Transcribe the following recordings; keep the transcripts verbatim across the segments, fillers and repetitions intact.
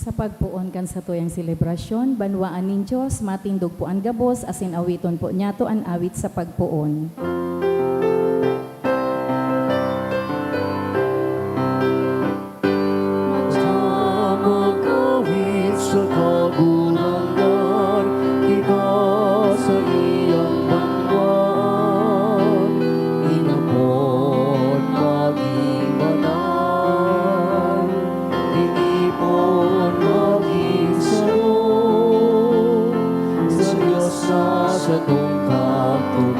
Sa pagpoon kan satuyang selebrasyon, banwaan nin Dios, matindog po an gabos, asin awiton po niyato an awit sa pagpoon. Magawit sa Kagurangnan, kita sa iyang banwaan, inapod magin banal, inipon magin saro, sa Dios na satong kagtubos.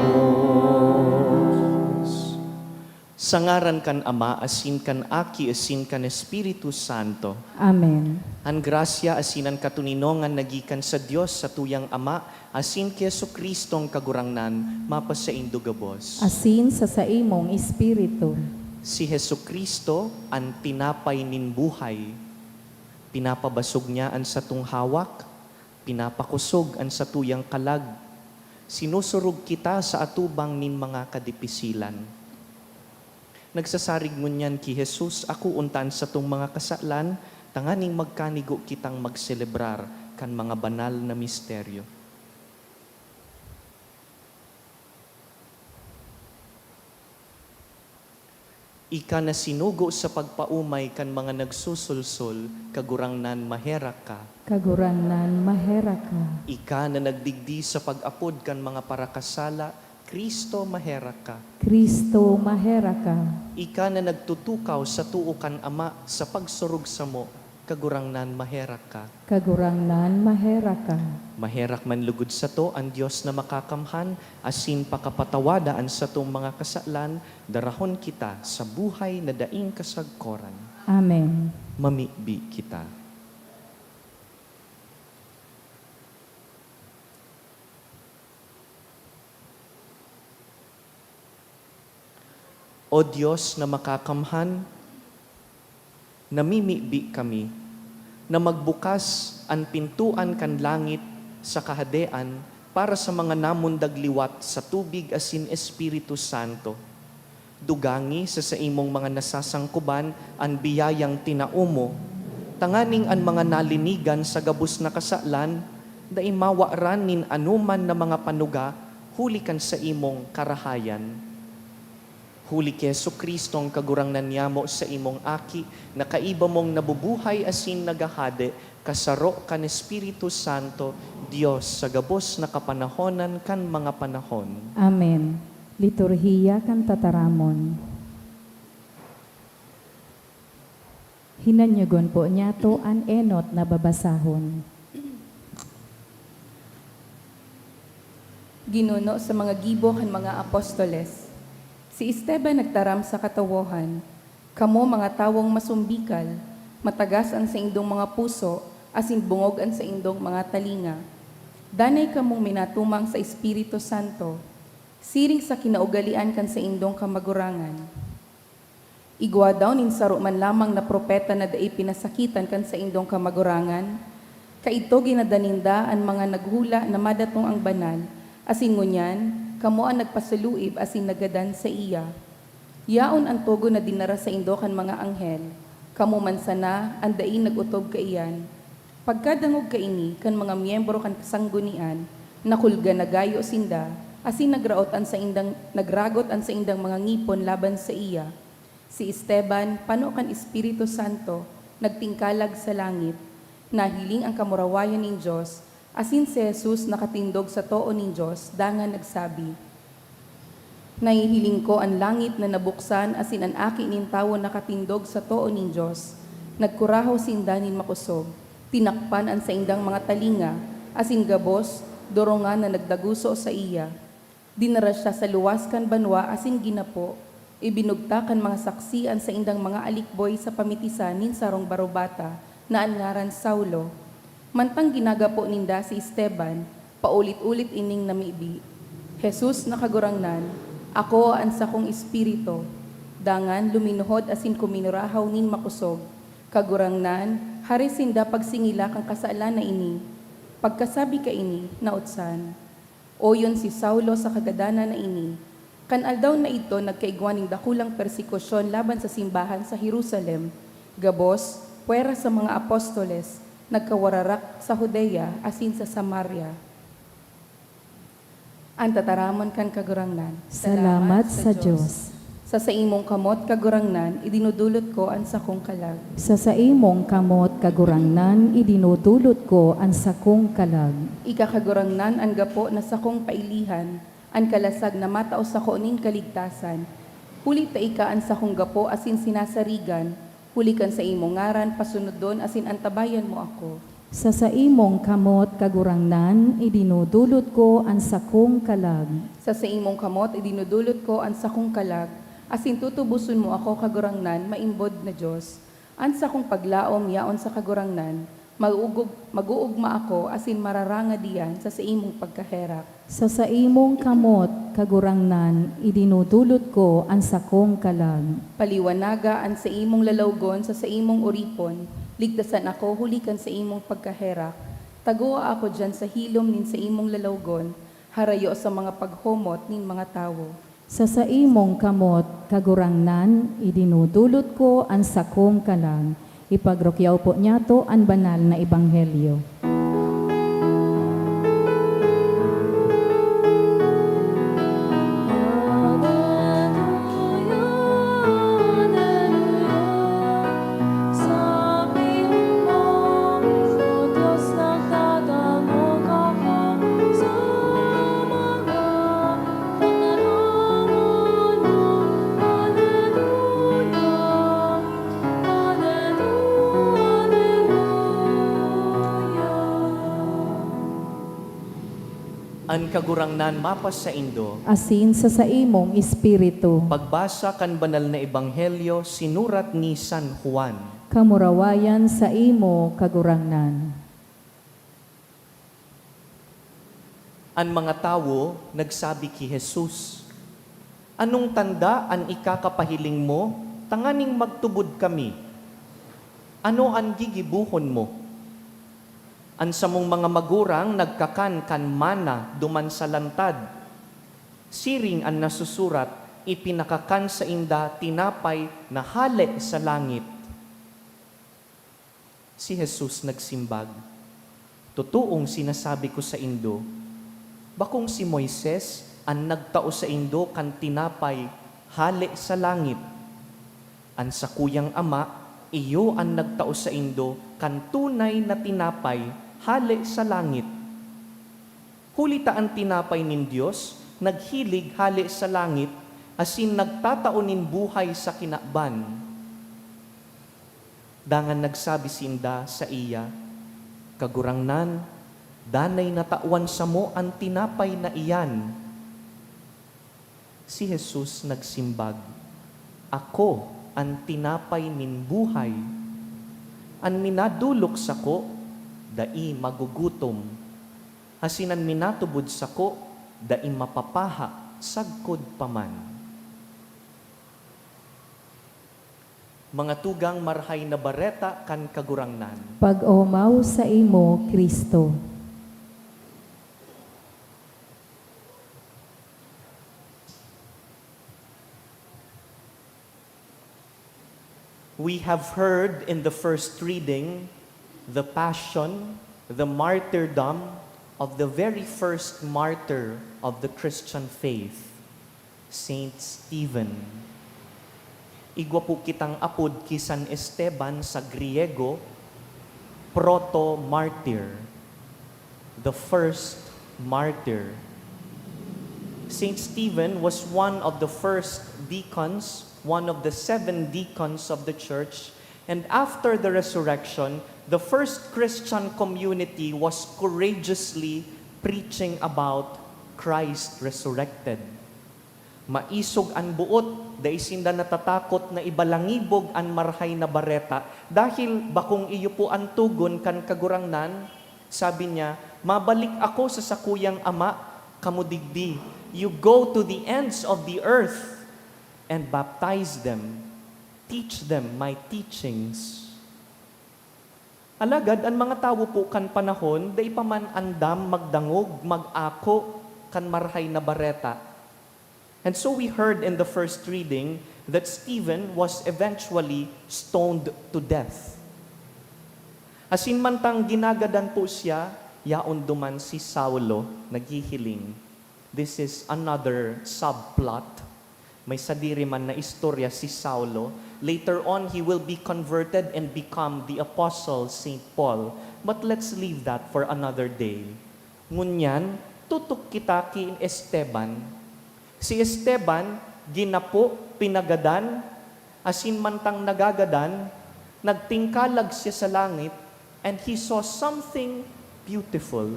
Sa ngaran kan Ama, asin kan Aki, asin kan Espiritu Santo. Amen. An grasya asin an katoninongan na gikan sa Dios, satuyang Ama, asin ki Jesu-Cristong Kagurangnan, mapasaindo gabos. Asin sa saimong espiritu. Si Jesu-Cristo, an tinapay nin buhay, pinapabasog niya an satong hawak, pinapakosog an satuyang kalag, sinusurog kita sa atubang nin mga kadipisilan. Nagsasarig ngunyan ki Jesus, akoon ta an satong mga kasalan, tanganing magkanigo kitang magselebrar kan mga banal na misteryo. Ika na sinugo sa pagpaomay kan mga nagsusulsol, Kagurangnan, maherak ka. Kagurangnan, maherak ka. Ika na nagdigdi sa pag-apod kan mga parakasala, Cristo, maherak ka. Cristo, maherak ka. Ika na nagtutukaw sa too kan Ama sa pagsurog samo, Kagurangnan, maherak ka. Kagurangnan, maherak ka. Maherak man lugod sato an Dios na makakamhan, asin pakapatawada an satong mga kasalan, darahon kita sa buhay na daing kasagkoran. Amen. Mamibi kita. O Dios na makakamhan, namimibi kami na magbukas an pintoan kan langit sa Kahadean para sa mga namundag liwat sa tubig asin Espiritu Santo. Dugangi sa saimong mga nasasangkoban an biyayang tinao mo, tanganing an mga nalinigan sa gabos na kasalan dai mawaran nin anoman na mga panuga huli kan saimong karahayan. Huli ki Jesu-Cristong Kagurangnan niyamo, saimong Aki, na kaiba mong nabubuhay asin naghahade, kasaro kan Espiritu Santo, Dios sa gabos na kapanahonan kan mga panahon. Amen. Liturhiya kan Tataramon. Hinanyogon po niyato an enot na babasahon. Ginuno sa mga gibo kan mga apostoles. Si Esteban nagtaram sa katawohan, "Kamo mga tawong masumbikal, matagas an saindong mga puso, asin bungog an saindong mga talinga. Danay kamong minatumang sa Espiritu Santo, siring sa kinaugalean kan saindong kamagurangan. Igwa daw nin saro man lamang na propeta na dai pinasakitan kan saindong kamagurangan? Kaidto ginada ninda an mga naghula na madatong ang banal, asin ngunyan, kamo an nagpasaluib asin nagadan saiya. Yaon an togon na dinara saindo kan mga anghel, kamo man sana an dai nag-otob kaiyan." Pagkadangog kaini kan mga miyembro kan kasanggunian, nakulga na gayo sinda, asin nagraot an saindang, nagragot an saindang mga ngipon laban saiya. Si Esteban, pano kan Espiritu Santo, nagtingkalag sa langit. Nahiling an kamurawayan nin Dios, asin si Jesus nakatindog sa too nin Dios, dangan nagsabi, "Nahihiling ko an langit na nabuksan asin an Aki nin Tawo nakatindog sa too nin Dios." Nagkurahaw sinda nin makosog, tinakpan an saindang mga talinga, asin gabos, dorongan na nagdaguso saiya. Dinara siya sa luwas kan banwa asin ginapo. Ibinugtak kan mga saksi an saindang mga alikboy sa pamitisan nin sarong barobata na an ngaran Saulo. Mantang ginagapo ninda si Esteban, paulit-ulit ining namibi, "Jesus na Kagurangnan, akoa an sakong espiritu." Dangan luminuhod asin kuminurahaw nin makosog, "Kagurangnan, hari sinda pagsingila kan kasalan na ini." Pagkasabi kaini, nautsan. Oyon si Saulo sa kagadanan na ini. Kan aldaw na idto nagkaigwa nin dakulang persekusyon laban sa simbahan sa Jerusalem. Gabos, pwera sa mga apostoles, Nagkawararak sa Judea asin sa Samaria. An tataramon kan Kagurangnan. Salamat sa Dios. Sa saimong kamot, Kagurangnan, idinudulot ko an sakong kalag. Sa saimong kamot, Kagurangnan, idinudulot ko an sakong kalag. Ika, Kagurangnan, an gapo na sakong pailihan, an kalasag na matao sako nin kaligtasan. Huli ta ika an sakong gapo asin sinasarigan, huli kan saimong ngaran pasunodon asin antabayan mo ako. Sa saimong kamot, Kagurangnan, idinudulot ko an sakong kalag. Sa saimong kamot idinudulot ko an sakong kalag, asin tutuboson mo ako, Kagurangnan, maimbod na Dios. An sakong paglaom yaon sa Kagurangnan, mag-ugog-, mag-uugma ako asin mararangad diyan sa saimong pagkaherak. Sa saimong kamot, Kagurangnan, idinudulot ko an sakong kalag. Paliwanaga an saimong lalawgon sa saimong oripon, ligtasan ako huli kan saimong pagkaherak. Tagoa ako diyan sa hilom nin saimong lalawgon, harayo sa mga paghomot nin mga tawo. Sa saimong kamot, Kagurangnan, idinudulot ko an sakong kalag. Ipagrukyaw po niyato an banal na ebanghelyo. An Kagurangnan mapasaindo. Asin sa saimong espiritu. Pagbasa kan Banal na Ebanghelyo sinurat ni San Juan. Kamurawayan saimo, Kagurangnan. An mga tawo nagsabi ki Jesus, "Anong tanda an ikakapahiling mo tanganing magtubod kami? Ano an gigibohon mo? An samong mga magurang nagkakan kan manna duman sa lantad. Siring an nasusurat, 'Ipinakakan sainda tinapay na hale sa langit.'" Si Jesus nagsimbag, "Totoong sinasabi ko saindo, bakong si Moises an nagtao saindo kan tinapay hale sa langit. An sakuyang Ama, iyo an nagtao saindo kan tunay na tinapay hale sa langit. Huli ta an tinapay nin Dios naghilig hale sa langit asin nagtatao nin buhay sa kinaban." Dangan nagsabi sinda saiya, "Kagurangnan, danay na tawan samo an tinapay na iyan." Si Jesus nagsimbag, "Ako an tinapay nin buhay. An minadolok sako, dai magugutom. Asin an minatubod sako, dai mapapaha sagkod pa man." Mga tugang, Marahay na Bareta kan Kagurangnan. Pag-omaw saimo, Cristo. We have heard in the first reading the passion, the martyrdom of the very first martyr of the Christian faith, Saint Stephen. Igwa po kitang apod ki San Esteban sa Griego, proto-martyr, the first martyr. Saint Stephen was one of the first deacons, one of the seven deacons of the church, and after the resurrection, the first Christian community was courageously preaching about Christ resurrected. Maisog an boot, dai sinda natatakot na ibalangibog an Marahay na Bareta, dahil bakong iyo po an togon kan Kagurangnan. Sabi niya, "Mabalik ako sa sakuyang Ama, kamo digdi. You go to the ends of the earth and baptize them. Teach them my teachings." Alagad an mga tawo po kan panahon dai pa man andam magdangog, mag-ako kan Marahay na Bareta. And so we heard in the first reading that Stephen was eventually stoned to death. Asin mantang ginagadan po siya, yaon duman si Saulo naghihiling. This is another subplot. May sadiri man na istorya si Saulo. Later on, he will be converted and become the Apostle Saint Paul. But let's leave that for another day. Ngunyan, tutok kita ki Esteban. Si Esteban, ginapo, pinagadan, asin mantang nagagadan, nagtingkalag siya sa langit, and he saw something beautiful.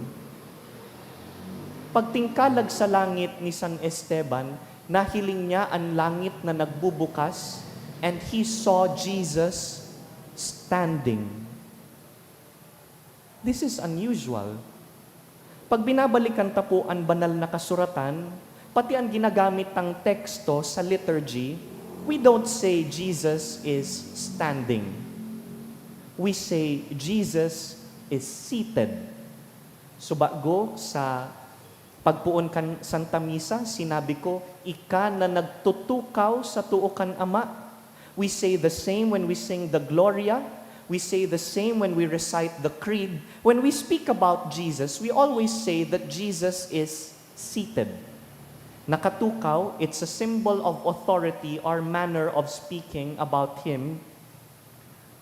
Pagtingkalag sa langit ni San Esteban, nahiling niya an langit na nagbubukas, and he saw Jesus standing. This is unusual. Pag binabalikan ta po an Banal na Kasuratan, pati an ginagamit tang teksto sa liturgy, we don't say Jesus is standing. We say Jesus is seated. Subago sa pagpoon kan Santa Misa, sinabi ko, "Ika na nagtutukaw sa too kan Ama." We say the same when we sing the Gloria. We say the same when we recite the Creed. When we speak about Jesus, we always say that Jesus is seated. Nakatukaw, it's a symbol of authority or manner of speaking about Him.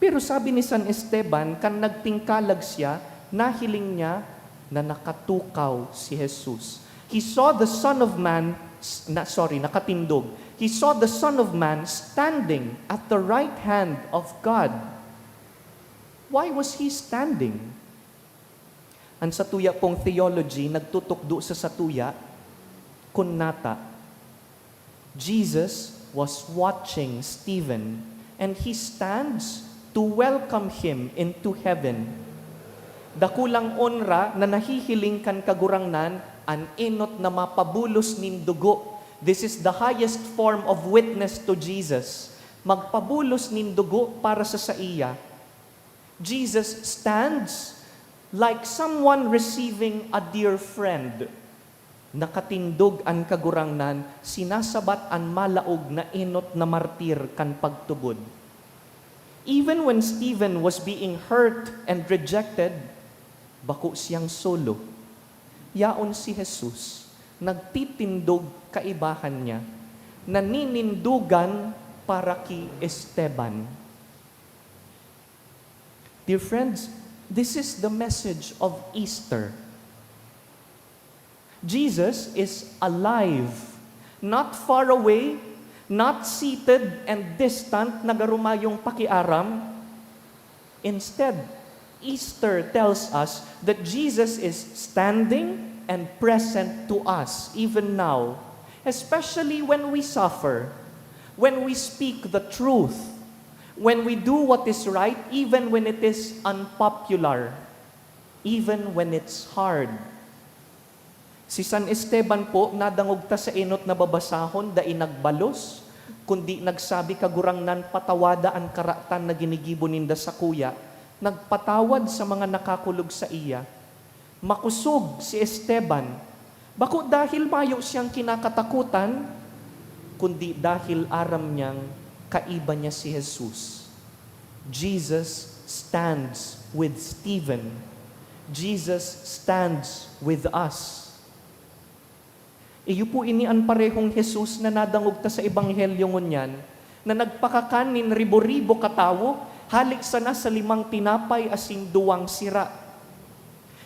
Pero sabi ni San Esteban, kan nagtingkalag siya, nahiling niya na nakatukaw si Jesus. He saw the Son of Man, s-, na, sorry, nakatindog. He saw the Son of Man standing at the right hand of God. Why was he standing? An satuya pong theology nagtutukdo sa satuya kun nata. Jesus was watching Stephen, and he stands to welcome him into heaven. Dakulang onra na nahihiling kan Kagurangnan an enot na mapabulos nin dugo. This is the highest form of witness to Jesus. Magpabulos nin dugo para sa saiya. Jesus stands like someone receiving a dear friend. Nakatindog an Kagurangnan, sinasabat an malaog na enot na martir kan pagtubod. Even when Stephen was being hurt and rejected, bako siyang solo. Yaon si Jesus, nagtitindog kaibahan niya, naninindogan para ki Esteban. Dear friends, this is the message of Easter. Jesus is alive, not far away, not seated and distant, na garo mayong pakiaram. Instead, Easter tells us that Jesus is standing and present to us even now, especially when we suffer, when we speak the truth, when we do what is right, even when it is unpopular, even when it's hard. Si San Esteban po, nadangog ta sa enot na babasahon, dai nagbalos, kundi nagsabi, "Kagurangnan, patawada an karatan na ginigibo ninda sakuya." Nagpatawad sa mga nakakulog saiya. Makosog si Esteban, bako dahil mayo siyang kinakatakotan, kundi dahil aram niyang kaiba niya si Jesus. Jesus stands with Stephen. Jesus stands with us. Iyo po ini an parehong Jesus na nadangog ta sa Ebanghelyo ngunyan, na nagpakakan nin ribo-ribo ka tawo, hale sana sa limang tinapay asin duwang sira.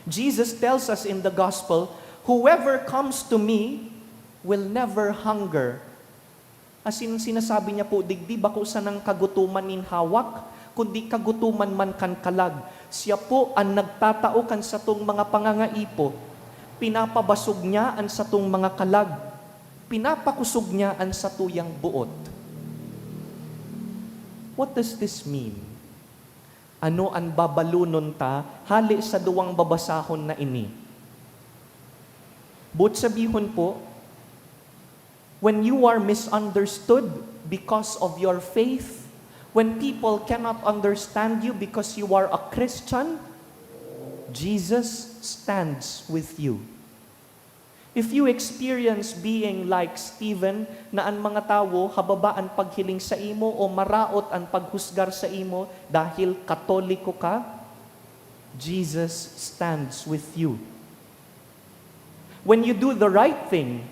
Jesus tells us in the Gospel, "Whoever comes to me will never hunger." Asin sinasabi niya po digdi, bako sanang kagutoman nin hawak, kundi kagutoman man kan kalag. Siya po an nagtatao kan satong mga pangangaipo. Pinapabasog niya an satong mga kalag. Pinapakosog niya an satuyang boot. What does this mean? Ano an babalonon ta hale sa duwang babasahon na ini? Boot sabihon po, when you are misunderstood because of your faith, when people cannot understand you because you are a Christian, Jesus stands with you. If you experience being like Stephen, na an mga tawo hababa an paghiling saimo o maraot an paghusgar saimo dahil Katoliko ka, Jesus stands with you. When you do the right thing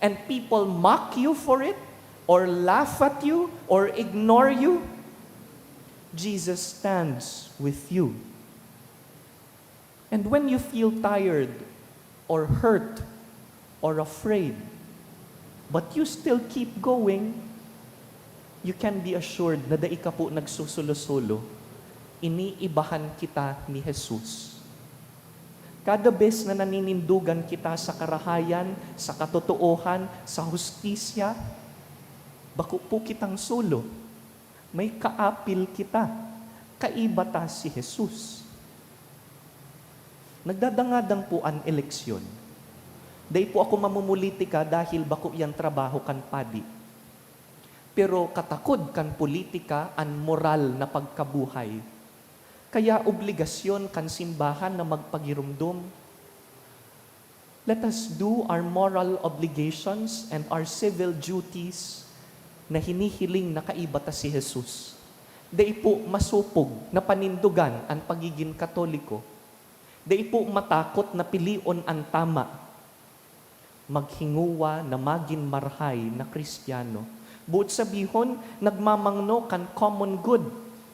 and people mock you for it, or laugh at you, or ignore you, Jesus stands with you. And when you feel tired, or hurt, or afraid, but you still keep going, you can be assured na dai ka po nagsusulo-sulo. Iniibahan kita ni Jesus. Kada bes na naninindogan kita sa karahayan, sa katotoohan, sa hustisya, bako po kitang solo. May kaapil kita. Kaiba ta si Jesus. Nagdadangadang po an eleksyon. Dai po ako mamumulitika dahil bako yan trabaho kan padi. Pero katakod kan politika an moral na pagkabuhay. Kaya obligasyon kan simbahan na magpagiromdom. Let us do our moral obligations and our civil duties na hinihiling na kaiba ta si Jesus. Dai po masopog na panindogan an pagigin Katoliko. Dai po matakot na pilion an tama. Maghingowa na magin marahay na Kristiyano. Boot sabihon, nagmamangno kan common good.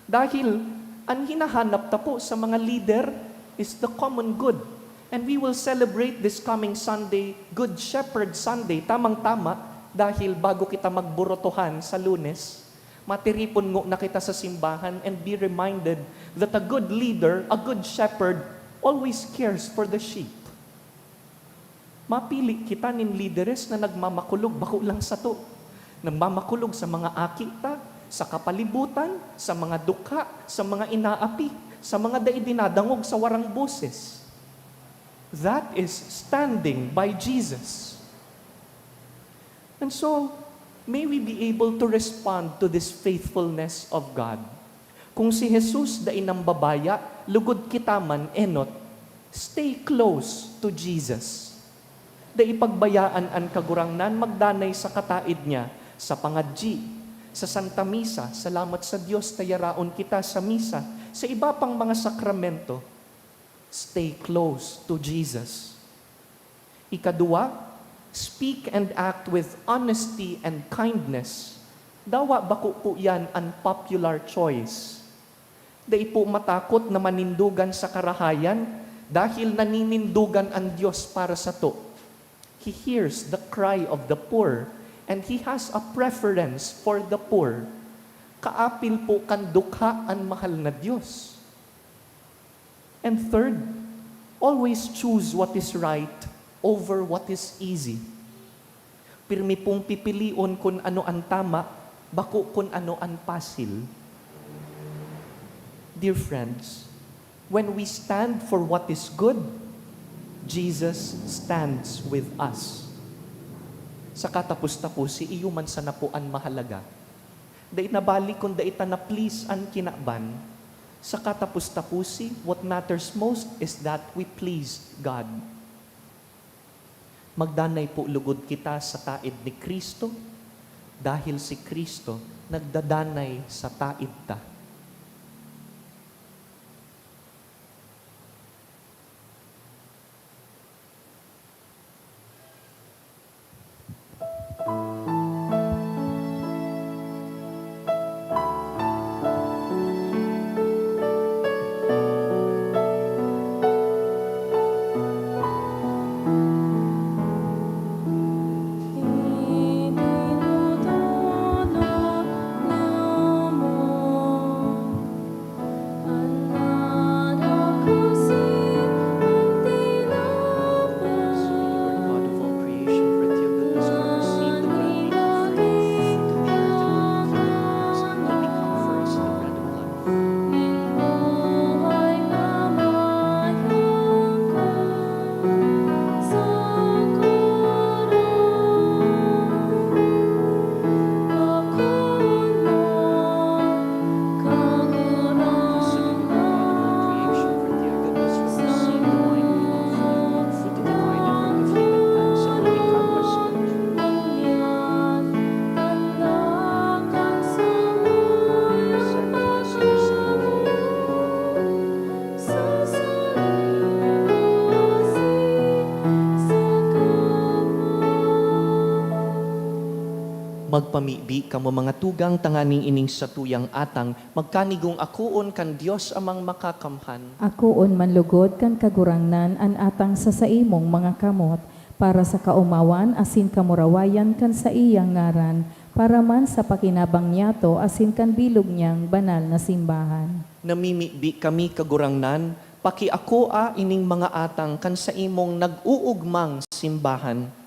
Dahil an hinahanap ta po sa mga lider is the common good. And we will celebrate this coming Sunday, Good Shepherd Sunday, tamang-tama, dahil bago kita magburotohan sa Lunes, matiripon ngo na kita sa simbahan and be reminded that a good leader, a good shepherd, always cares for the sheep. Mapili kita nin lideres na nagmamakulog bako lang sato. Nagmamakulog sa mga aki ta, sa kapalibutan, sa mga dukha, sa mga inaapi, sa mga dai dinadangog sa warang boses. That is standing by Jesus. And so, may we be able to respond to this faithfulness of God. Kung si Jesus dai nambabaya, lugod kita man enot, stay close to Jesus. Dai pagbayaan an Kagurangnan magdanay sa kataed niya, sa pangadyi, sa Santa Misa, salamat sa Dios ta yaraon kita sa misa, sa iba pang mga sakramento. Stay close to Jesus. Ikaduwa, speak and act with honesty and kindness. Dawa bako po yan an popular choice. Dai po matakot na manindogan sa karahayan dahil naninindogan an Dios para sato. He hears the cry of the poor and He has a preference for the poor. Kaapil po kan dukha an mahal na Dios. And third, always choose what is right over what is easy. Pirmi pong pipilion kun ano an tama, bako kun ano an pasil. Dear friends, when we stand for what is good, Jesus stands with us. Sa katapos-taposi, iyo man sana po an mahalaga. Dai na bali kun dai ta na-please an kinaban. Sa katapos-taposi, what matters most is that we pleased God. Magdanay po lugod kita sa taed ni Cristo, dahil si Cristo nagdadanay sa taed ta. Magpamibi kamo, mga tugang, tanganing ining satuyang atang magkanigong akoon kan Dios Amang Makakamhan. Akoon man logod kan Kagurangnan an atang sa saimong mga kamot, para sa kaomawan asin kamurawayan kan saiyang ngaran, para man sa pakinabang niyato asin kan bilog niyang banal na simbahan. Namimibi kami, Kagurangnan, pakiakoa ining mga atang kan saimong nag-uugmang simbahan.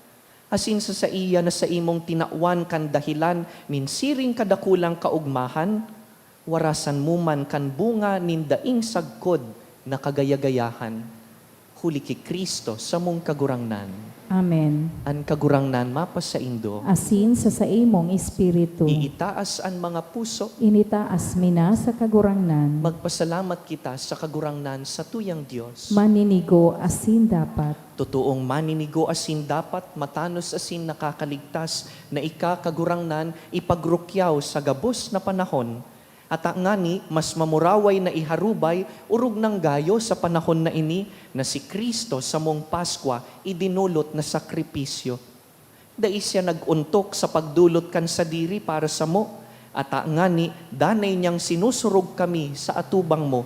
Asin sa saiya na saimong tinawan kan dahelan nin siring kadakulang kaogmahan, warasan mo man kan bunga nin daing sagkod na kagayagayahan. Huli ki Cristo, samong Kagurangnan. Amen. An Kagurangnan mapasaindo. Asin sa saimong espiritu. Iitaas an mga puso. Initaas mi na sa Kagurangnan. Magpasalamat kita sa Kagurangnan, satuyang Dios. Maninigo asin dapat. Totoong maninigo asin dapat, matanos asin nakakaligtas na ika, Kagurangnan, ipagrukyaw sa gabos na panahon. Ata ngani, mas mamuraway na iharubay, orog nang gayo sa panahon na ini, na si Cristo, samong Paskwa, idinolot na sakripisyo. Dai siya nag-ontok sa pagdolot kan sadiri para samo, ata ngani danay niyang sinusurog kami sa atubang mo.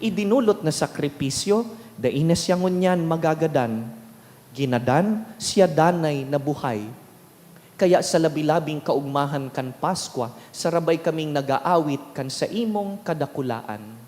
Idinolot na sakripisyo, dai na siya ngunyan magagadan. Ginadan, siya danay na buhay. Kaya sa labi-labing kaogmahan kan Paskwa, sarabay kaming nag-aawit kan saimong kadakulaan.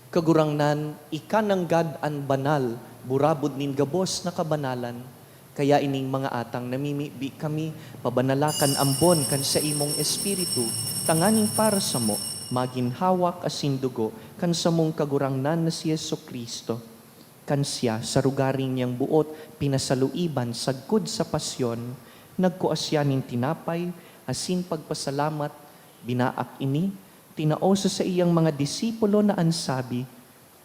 Kagurangnan, ika nanggad an banal, burabod nin gabos na kabanalan. Kaya ining mga atang namimibi kami, pabanala kan ambon kan saimong Espiritu, tanganing para samo, magin hawak asin dugo kan samong Kagurangnan na si Jesu-Cristo. Kan siya, sa rugaring niyang boot, pinasaluiban sagkod sa pasyon, nagkua siya nin tinapay, asin pagpasalamat, binaak ini, tinao sa saiyang mga disipulo na an sabi,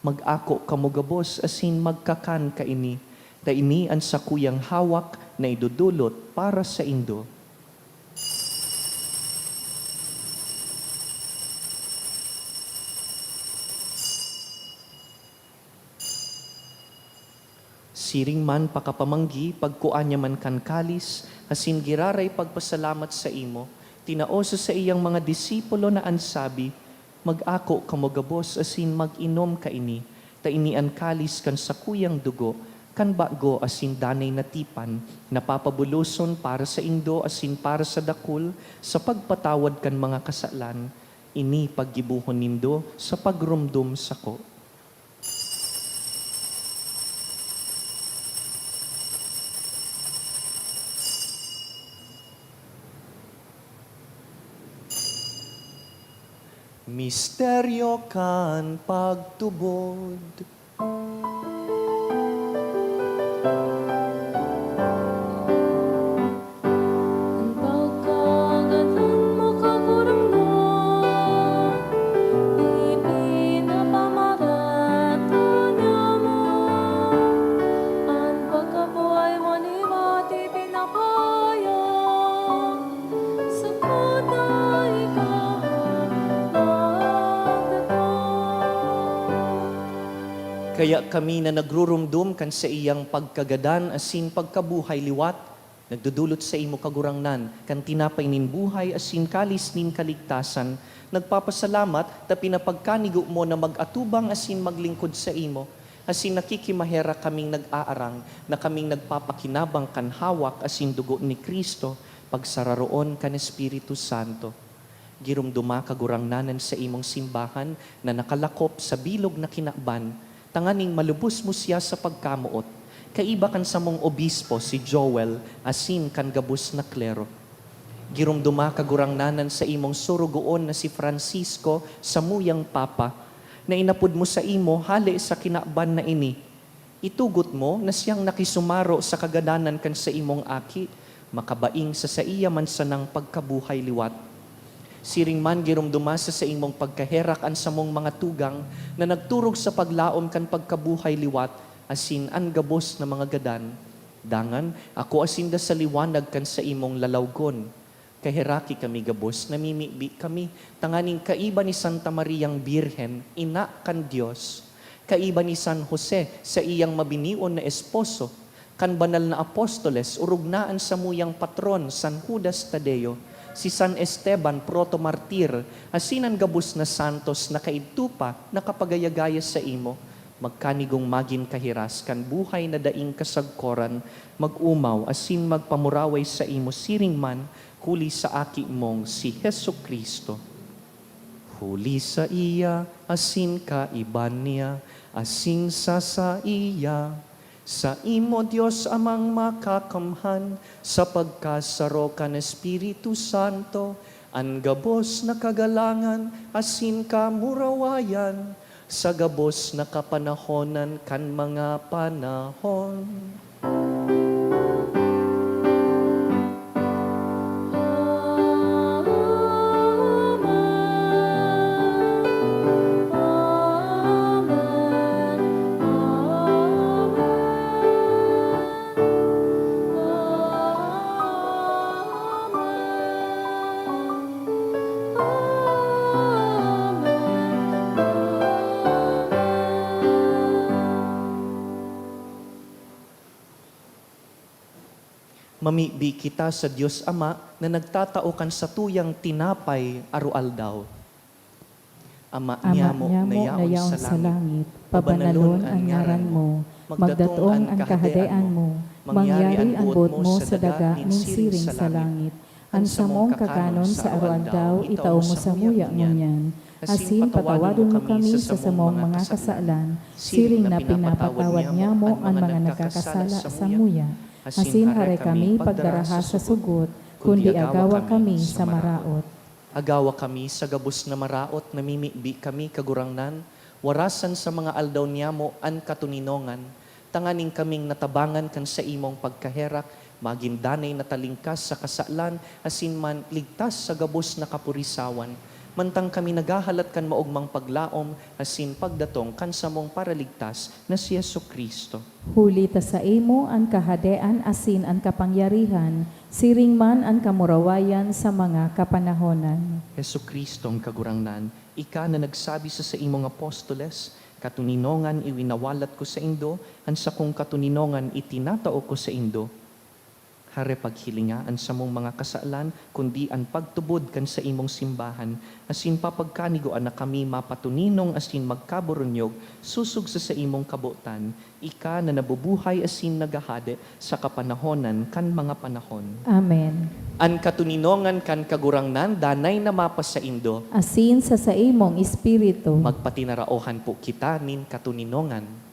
"Mag-ako kamo gabos asin magkakan kaini, ta ini an sakuyang hawak na idodolot para saindo." Siring man pakapamanggi, pagkua niya man kan kalis, asin giraray pagpasalamat saimo, tinao sa saiyang mga disipulo na an sabi, "Mag-ako kamo gabos asin mag-inom kaini, ta ini an kalis kan sakuyang dugo, kan bago asin danay na tipan, na papabuloson para saindo asin para sa dakul sa pagpatawad kan mga kasalan. Ini paggibohon nindo sa pagromdom sako." Misteryo kan pagtubod. An pagkagadan mo, Kagurangnan, ipinapamarata niamo. An pagkabuhay mo liwat ipinapahayag, sagkod na ika magdadan. Kaya kami na nagruromdom kan saiyang pagkagadan asin pagkabuhay liwat, Nagdodolot saimo, Kagurangnan, kan tinapay nin buhay asin kalis nin kaligtasan. Nagpapasalamat ta pinapagkanigo mo na mag-atubang asin maglingkod saimo, asin nakikimaherak kaming nag-aarang na kaming nagpapakinabang kan hawak asin dugo ni Cristo, pagsararoon kan Espiritu Santo. Giromdoma, Kagurangnan, an saimong simbahan na nakalakop sa bilog na kinaban, tanganing malubos mo siya sa pagkamoot, kaiba kan samong obispo, si Joel, asin kan gabos na klero. Giromdoma, Kagurangnan, an saimong sorogoon na si Francisco, samuyang Papa, na inapod mo saimo hale sa kinaban na ini. Itugot mo na siyang nakisumaro sa kagadanan kan saimong Aki, makabaing sa saiya man sanang pagkabuhay liwat. Siring man, giromdoma sa saimong pagkaherak an samong mga tugang na nagturog sa paglaom kan pagkabuhay liwat asin an gabos na mga gadan. Dangan, akoa sinda sa liwanag kan saimong lalawgon. Kaheraki kami gabos, namimibi kami, tanganing kaiba ni Santa Mariang Birhen, ina kan Dios, kaiba ni San Jose, saiyang mabinion na esposo, kan banal na apostoles, orog na an samuyang patron, San Judas Tadeo, si San Esteban, protomartir, asin an gabos na santos na kaidto pa nakapagaya-gaya saimo, magkanigong magin kahiras kan buhay na daing kasagkoran, mag-omaw asin magpamuraway saimo siring man huli sa Aki mong si Jesu-Cristo. Huli saiya, asin kaiba niya, asin sa saiya, saimo, Dios Amang Makakamhan, sa pagkasaro kan Espiritu Santo, an gabos na kagalangan asin kamurawayan, sa gabos na kapanahonan kan mga panahon. Mamibi kita sa Dios Ama na nagtatao kan satuyang tinapay aroaldaw. Ama Ama niamo niamo na na yaon yaon sa sa langit, langit, pabanalon pabanalon an an ngaran ngaran mo, mo, magdatong magdatong an an kahadean kahadean mo, mo, mangyari mangyari an an buot buot mo mo sa sa daga daga nin nin siring siring sa sa langit. An samong kakanon sa aroaldaw, itao mo samuya ngunyan. Asin patawadon mo kami sa samong mga kasalan, siring na pinapatawad niamo an mga nagkakasala samuya. Asin hare kami pagdaraha sa sugot, kundi agawa kami sa maraot. Agawa kami sa gabos na maraot, namimibi kami, Kagurangnan, warasan sa mga aldaw niamo an katoninongan, tanganing kaming natabangan kan saimong pagkaherak, magin danay na talingkas sa kasalan, asin man ligtas sa gabos na kapurisawan, mantang kami naghahalat kan maogmang paglaom asin pagdatong kan samong Paraligtas na si Jesu-Cristo. Huli ta saimo an kahadean asin an kapangyarihan, siring man an kamurawayan sa mga kapanahonan. Jesu-Cristong Kagurangnan, ika na nagsabi sa saimong apostoles, "Katoninongan iwinawalat ko saindo, an sakong katoninongan itinatao ko saindo." Hare, paghilinga an samong mga kasalan, kundi an pagtubod kan saimong simbahan, asin papagkanigoan na kami mapatoninong asin magkaburunyog sosog sa saimong kabotan, ika na nabubuhay asin naghahade sa kapanahonan kan mga panahon. Amen. An katoninongan kan Kagurangnan danay na mapasaindo. Asin sa saimong espiritu. Magpatinaraohan po kita nin katoninongan.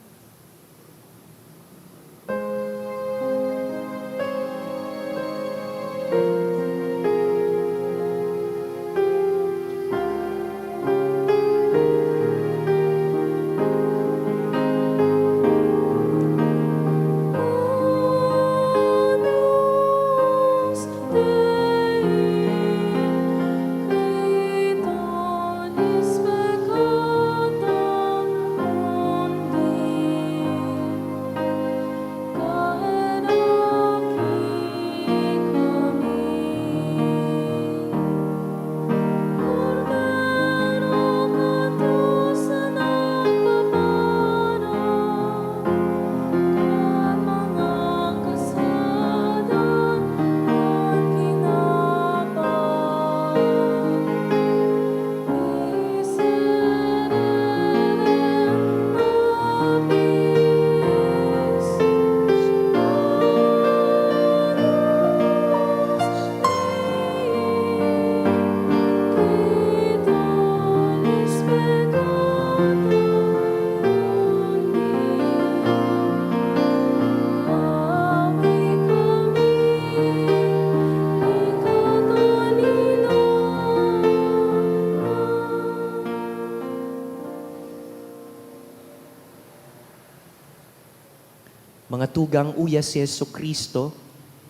Mga tugang, uya si Jesu-Cristo,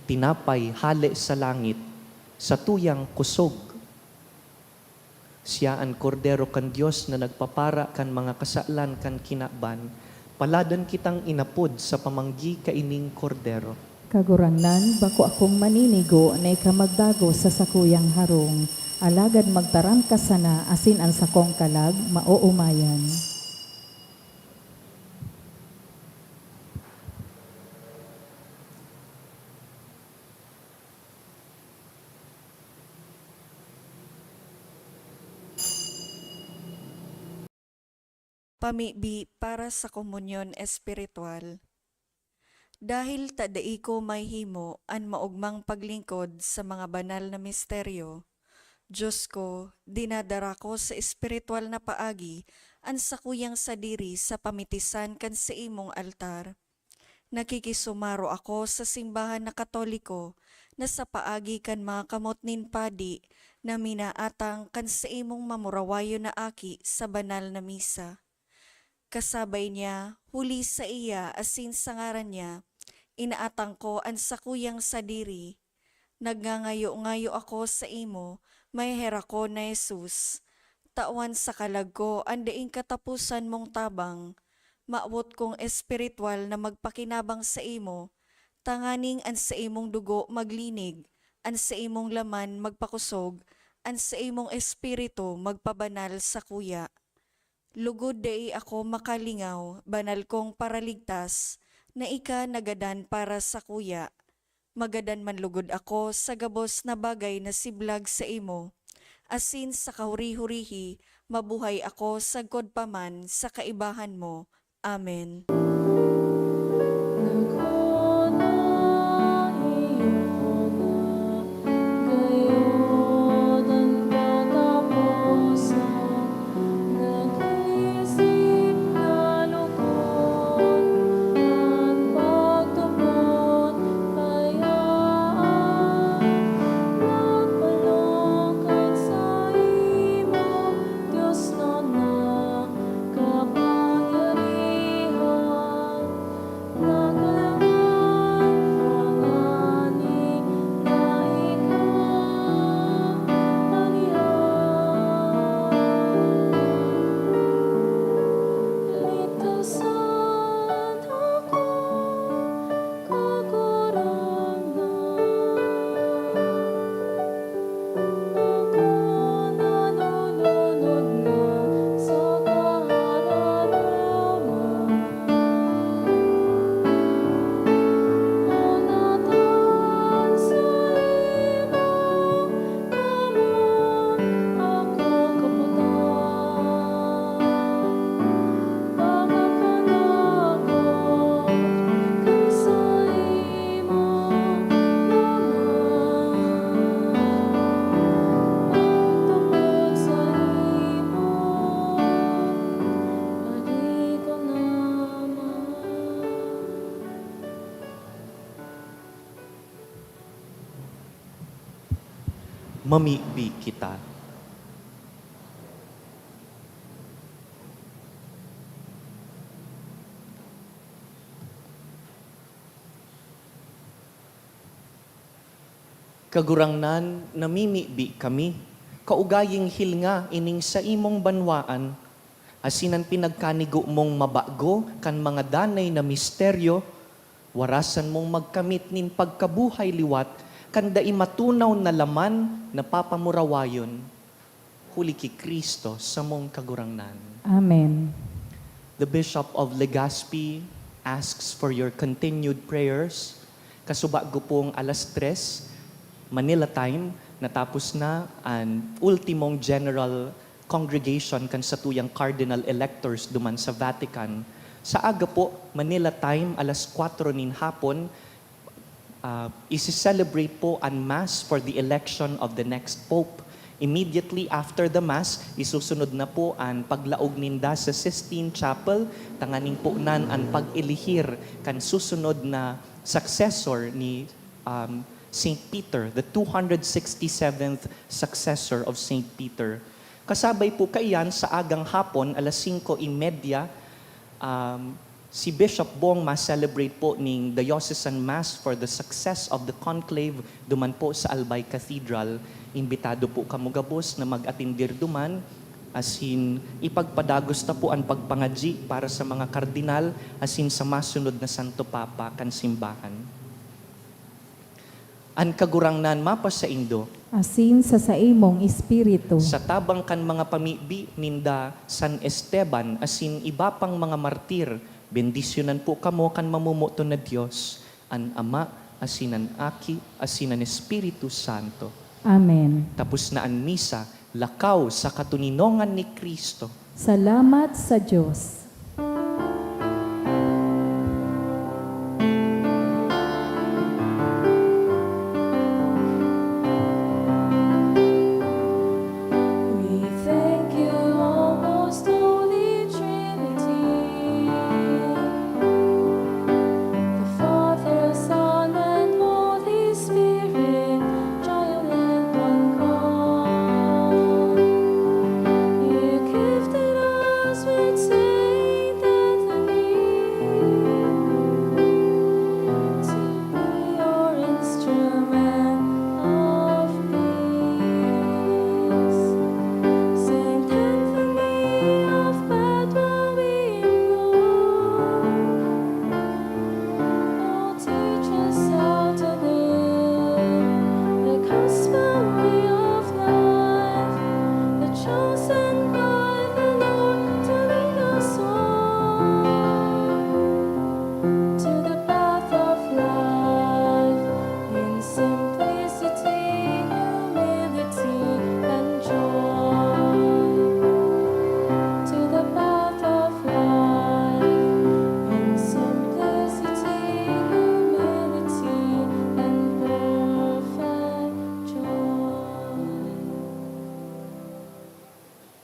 tinapay hale sa langit, satuyang kusog. Siya an Kordero kan Dios na nagpapara kan mga kasalan kan kinaban. Paladan kitang inapod sa pamanggi kaining Kordero. Kagurangnan, bako akong maninigo na ika magdagos sa sakuyang harong, alagad magtaram ka sana asin an sakong kalag maoomayan. Pamibi para sa komunyon espiritual. Dahil ta dai ko mahihimo an maogmang paglingkod sa mga banal na misteryo, Diyos ko, dinadara ko sa espiritual na paagi an sakuyang sadiri sa pamitisan kan saimong altar. Nakikisumaro ako sa simbahan na Katoliko na sa paagi kan mga kamot nin padi na minaatang kan saimong mamurawayon na aki sa banal na misa. Kasabay niya, huli saiya asin sa ngaran niya, inaatang ko an sakuyang sadiri. Nagngangayo-ngayo ako saimo, maheherakon na Jesus, tawan sa kalag ko an daing kataposan mong tabang. Mawot kong espiritual na magpakinabang saimo, tanganing an saimong dugo maglinig, an saimong laman magpakusog, an saimong espiritu magpabanal sakuya. Lugod dai ako makalingaw, banal kong Paraligtas, na ika nagadan para sakuya. Magadan man lugod ako sa gabos na bagay na siblag saimo, asin sa kahuri-hurihi mabuhay ako sagkod pa man sa kaibahan mo. Amen. Mamibi kita. Kagurangnan, namimibi kami, kaugaying hilnga ining saimong banwaan, asin an pinagkanigo mong mabago kan mga danay na misteryo, warasan mong magkamit nin pagkabuhay liwat kan dai matunaw na laman na papamurawayon. Huli ki Cristo samong Kagurangnan. Amen. The Bishop of Legazpi asks for your continued prayers. Kasubago pong alas tres, Manila time, natapos na an ultimong general congregation kan satuyang cardinal electors duman sa Vatican. Sa aga po, Manila time, alas kwatro nin hapon, ah, isi-celebrate po an Mass for the election of the next Pope. Immediately after the Mass, isusunod na po an paglaog ninda sa Sistine Chapel, tanganing ponan an pag-elihir kan susunod na successor ni, um, Saint Peter, the two hundred sixty-seventh successor of Saint Peter. Kasabay po kaiyan, sa agang hapon, alas singko y media, um, Si Bishop Bong ma-celebrate po ning Diocesan Mass for the success of the conclave duman po sa Albay Cathedral. Imbitado po kamo gabos na mag-atendir duman, asin ipagpadagos ta po an pagpangadyi para sa mga kardinal asin sa masunod na Santo Papa kan simbahan. An Kagurangnan mapasaindo. Asin sa saimong espiritu. Sa tabang kan mga pamibi ninda San Esteban asin iba pang mga martir, bendisyonan po kamo kan mamomoton na Dios, an Ama, asin an Aki, asin an Espiritu Santo. Amen. Tapos na an misa, lakaw sa katoninongan ni Cristo. Salamat sa Dios. We thank you, O most holy Trinity, the Father, Son, and Holy Spirit, triune in one God. You gifted us with Saint Anthony to be your instrument of peace. Saint Anthony of Padua, we implore, oh, teach us how to live the gospel way of life, the chosen